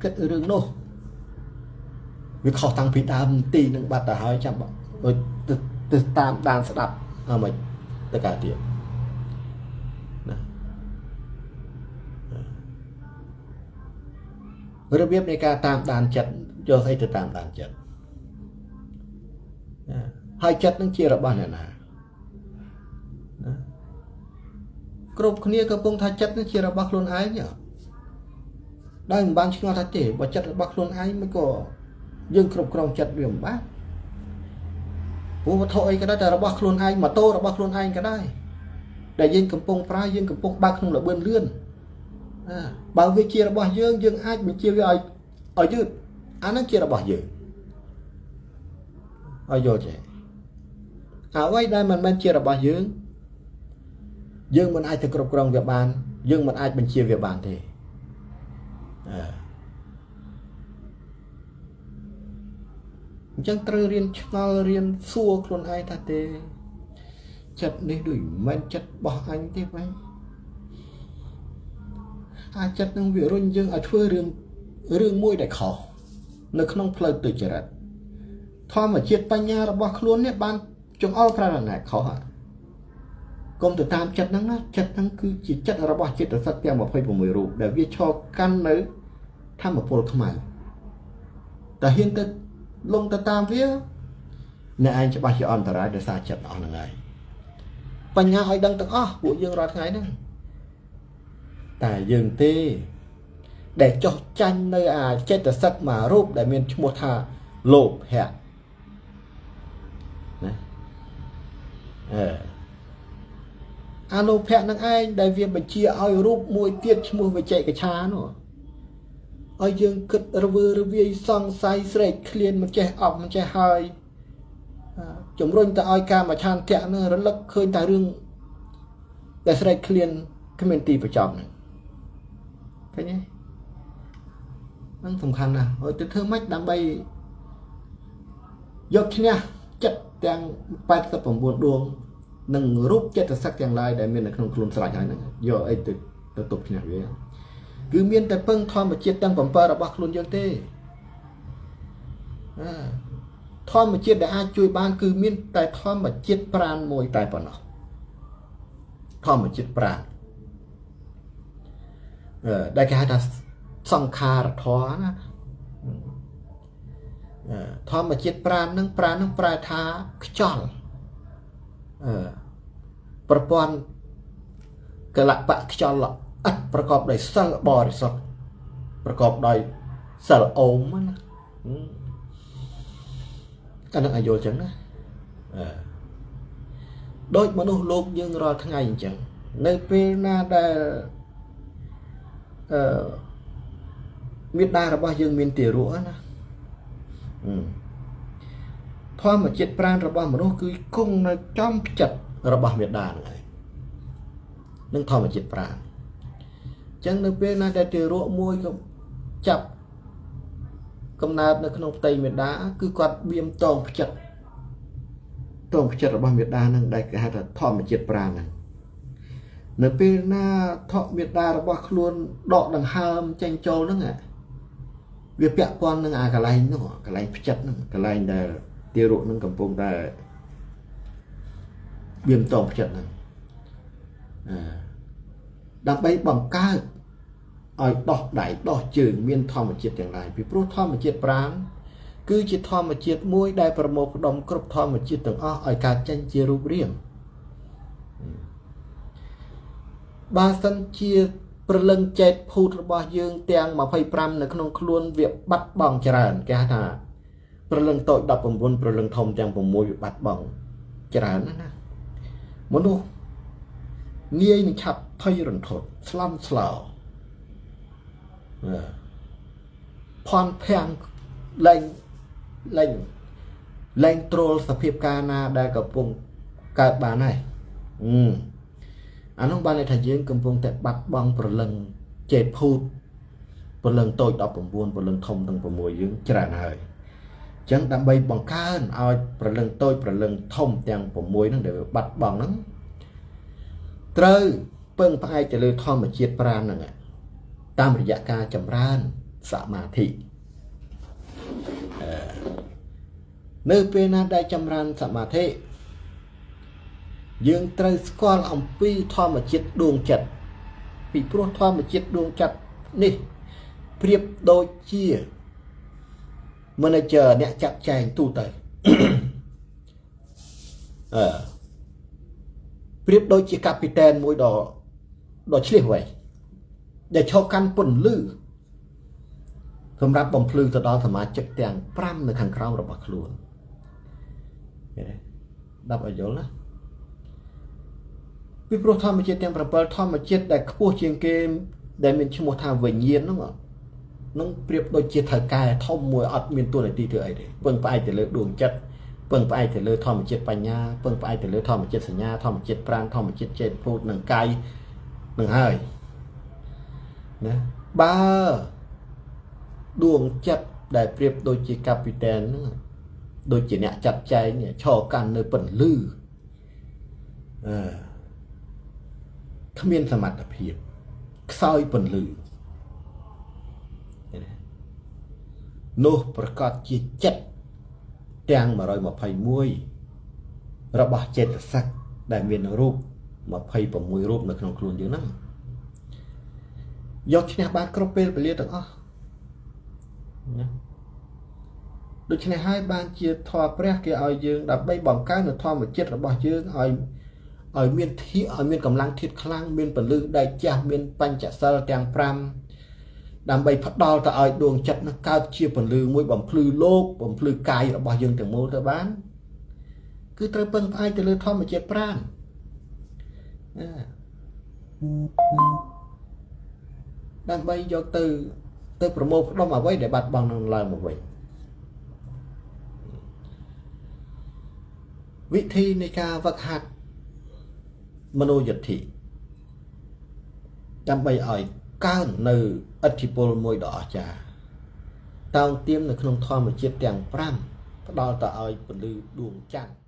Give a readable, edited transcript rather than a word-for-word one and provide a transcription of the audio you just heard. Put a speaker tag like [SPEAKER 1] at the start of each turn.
[SPEAKER 1] គិតរឿងនោះវាខុសតាំងពីដើមទីនឹងបាត់ទៅហើយចាំដូចទៅតាមដានស្ដាប់អមិនទៅកើតទៀតណារបៀបនៃការតាមដានចិត្តយកស្អីទៅតាមដានចិត្តហើយចិត្តនឹងជារបស់អ្នកណាណាគ្រប់គ្នាកំពុងថាចិត្តនឹងជារបស់ខ្លួនឯងដោយមិនបានឆ្ងល់ថាទេបើចិត្តរបស់ខ្លួនឯងមិនក៏យើងគ្រប់គ្រងចិត្តវាមិនបានព្រោះវត្ថុអីក៏ដោយតែរបស់ខ្លួនឯងម៉ូតូរបស់ខ្លួនឯងក៏ដោយដែលយើងកំពុងប្រើយើងកំពុងបើកក្នុងល្បឿនលឿនបើវាជារបស់យើងយើងអាចបញ្ជាវាឲ្យយឺតអាហ្នឹងជារបស់យើងឲ្យយល់ចេះអ្វីដែលមិនមែនជារបស់យើងយើងមិនអាចទៅគ្រប់គ្រងវាបានយើងមិនអាចបញ្ជាវាបានទេអឺអញ្ចឹងត្រូវរៀនឆ្ងល់រៀនសួរខ្លួនឯងថាទេចិត្តនេះដូចមិនមែនចិត្តរបស់អញទេបែអាចិត្តនឹងវារុញយើងឲ្យធ្វើរឿងមួយដែលខុសនៅក្នុងផ្លូវទុច្ចរិតធម្មជាតិបញ្ញារបស់ខ្លួននេះបានចង្អុលប្រារណខុសកុំទៅតាមចិត្តហ្នឹងណាចិត្តហ្នឹងគឺជាចិត្តរបស់ចិត្តសឹកទាំង26រូបដែលវាឈរកាន់នៅធម្មពលខ្មៅតែហ៊ានទៅលងទៅតាមវាអ្នកឯងច្បាស់ជាអន្តរាយដោយសារចិត្តអស់ហ្នឹងហើយបញ្ញាឲ្យដឹងទាំងអស់ពួកយើងរាល់ថ្ងៃហ្នឹងតែយើងទេដែលចោះចាញ់នៅអាចិត្តសឹកមួយរូបដែលមានឈ្មោះថាលោភៈណាអឺអាលោភៈនឹងឯងដែលវាបញ្ជាឲ្យរូបមួយទៀតឈ្មោះវិជ័យកឆានោះឲ្យយើងគិតរវើរវាយសង្ស័យស្រេកឃ្លានមិនចេះអប់មិនចេះហើយជំរុញទៅឲ្យកាមឆន្ទៈនឹងរលឹកឃើញតែរឿងដែលស្រេកឃ្លានគ្មានទីបញ្ចប់ហ្នឹងឃើញទេហ្នឹងសំខាន់ណាស់ហើយទៅធ្វើម៉េចដើម្បីយកឈ្នះចិត្តទាំង89ដួងនិងរូបចិត្តសឹកទាំងឡាយដែលមាននៅក្នុងខ្លួនស្រេចហើយហ្នឹងយកអីទៅទប់ឈ្នះវាគឺមានតែពឹងធម្មជាតិទាំង7របស់ខ្លួនយើងទេធម្មជាតិដែលអាចជួយបានគឺមានតែធម្មជាតិប្រាណមួយតែប៉ុណ្ណោះធម្មជាតិប្រាណដែលគេហៅថាសង្ខារធម៌ណាធម្មជាតិប្រាណនឹងប្រាណនឹងប្រែថាខ្យល់ប្រព័ន្ធកលបៈខ្យល់ល្អិតប្រកបដោយសិលបរិសុទ្ធប្រកបដោយសិលអូមណាអានឹងឲ្យយល់ចឹងណាដូចមនុស្សលោកយើងរាល់ថ្ងៃអញ្ចឹងនៅពេលណាដែលអឺមេដារបស់យើងមានទារកណាធម្មជាតិប្រាណរបស់មនុស្សគឺគង់នៅចំផ្ចិតរបស់មេដាហ្នឹងហើយនឹងធម្មជាតិប្រាណអញ្ចឹងនៅពេលណាដែលទារកមួយក៏ចាប់កំណើតនៅក្នុងផ្ទៃមេដាគឺគាត់បៀមតងផ្ចិតតងផ្ចិតរបស់មេដាហ្នឹងដែលគេហៅថាធម្មជាតិប្រាណហ្នឹងនៅពេលណាធម្មមេដារបស់ខ្លួនដកដង្ហើមចេញចូលហ្នឹងវាពាក់ព័ន្ធនឹងអាកន្លែងនោះកន្លែងផ្ចិតហ្នឹងកន្លែងដែលទារកហ្នឹងកំពុងតែបៀមតងផ្ចិតហ្នឹងដើម្បីបង្កើតឲ្យដោះដៃដោះជើងមានធម្មជាតិទាំងឡាយពីព្រោះធម្មជាតិប្រាណគឺជាធម្មជាតិមួយដែលប្រមូលផ្ដុំគ្រប់ធម្មជាតិទាំងអស់ឲ្យកើតចេញជារូបរាងបើសិនជាព្រលឹងចេតភូតរបស់យើងទាំង25នៅក្នុងខ្លួនវាបាត់បង់ច្រើនគេហៅថាព្រលឹងតូច19ព្រលឹងធំទាំង6វាបាត់បង់ច្រើនណាស់ណាមនុស្សងាយនឹងឆាប់ភ័យរន្ធត់ស្លន់ស្លោភ័ន្តភាំងលែងលែងលែងទ្រលសភាពការណាដែលកំពុងកើតបានហើយអានោះបានន័យថាយើងកំពុងតែបាត់បង់ព្រលឹងចេតភូតព្រលឹងតូច19ព្រលឹងធំទាំង6យើងច្រើនហើយអញ្ចឹងដើម្បីបង្កើនឲ្យព្រលឹងតូចព្រលឹងធំទាំង6ហ្នឹងដែលបាត់បង់ហ្នឹងត្រូវពឹងផ្អែកទៅលើធម្មជាតិប្រាណហ្នឹងតាមរយៈការចម្រើន សមាធិនៅពេលណាដែលចម្រើនសមាធិយើងត្រូវស្គាល់អំពីធម្មជាតិដួងចិត្តពីព្រោះធម្មជាតិដួងចិត្តនេះប្រៀបដូចជា manager អ្នកចាត់ចែងទូទៅអឺប្រៀបដូចជាកាពីតែនមួយដ៏ដ៏ឆ្លៀសវៃដែលឈរកាន់ពន្លឺសម្រាប់បំភ្លឺទៅដល់សមាជិកទាំង5នៅខាងក្រោមរបស់ខ្លួនឃើញទេដាប់ឲ្យយល់ណាពីព្រោះធម្មជាតិទាំង7ធម្មជាតិដែលខ្ពស់ជាងគេដែលមានឈ្មោះថាវិញ្ញាណហ្នឹងនឹងប្រៀបដូចជាថៅកែធំមួយអត់មានតួនាទីធ្វើអីទេពឹងផ្អែកទៅលើដួងចិត្តពឹងផ្អែកទៅលើធម្មជាតិបញ្ញាពឹងផ្អែកទៅលើធម្មជាតិសញ្ញាធម្មជាតិប្រាណធម្មជាតិចេតភូតនិងកាយនឹងហើយណាបើដួងចិត្តដែលប្រៀបដូចជាកាពីតែនហ្នឹងដូចជាអ្នកចាត់ចែងឈរកាន់នៅពន្លឺអឺគ្មានសមត្ថភាពខ្សោយពន្លឺនោះប្រកាសជាចិត្តទាំង121របស់ចេតសិកដែលមានរូប26រូបនៅក្នុងខ្លួនយើងហ្នឹងយកឈ្នះបានគ្រប់ពេលវេលាទាំងអស់ណាដូច្នេះហើយបានជាធម៌ព្រះគេឲ្យយើងដើម្បីបង្កើននូវធម្មជាតិរបស់យើងឲ្យឲ្យមានធាឲ្យមានកម្លាំងធាតុខ្លាំងមានពលឺដែកចាស់មានបញ្ចសិលទាំង5ដើម្បីផ្ដល់ទៅឲ្យដួងចិត្តនឹងកើតជាពន្លឺមួយបំភ្លឺលោកបំភ្លឺកាយរបស់យើងទាំងមូលទៅបានគឺត្រូវពឹងផ្អែកទៅលើធម្មជាតិប្រាណដើម្បីយកទៅទៅប្រមូលផ្ដុំអ្វីដែលបាត់បង់នឹងឡើងមកវិញវិធីនៃការវឹកហាត់មនោយទ្ធិដើម្បីឲ្យកើននៅឥទ្ធិពលមួយដ៏អស្ចារ្យតោងទៀមនៅក្នុងធម្មជាតិទាំង5ផ្ដល់ទៅឲ្យពន្លឺដួងច័ន្ទ។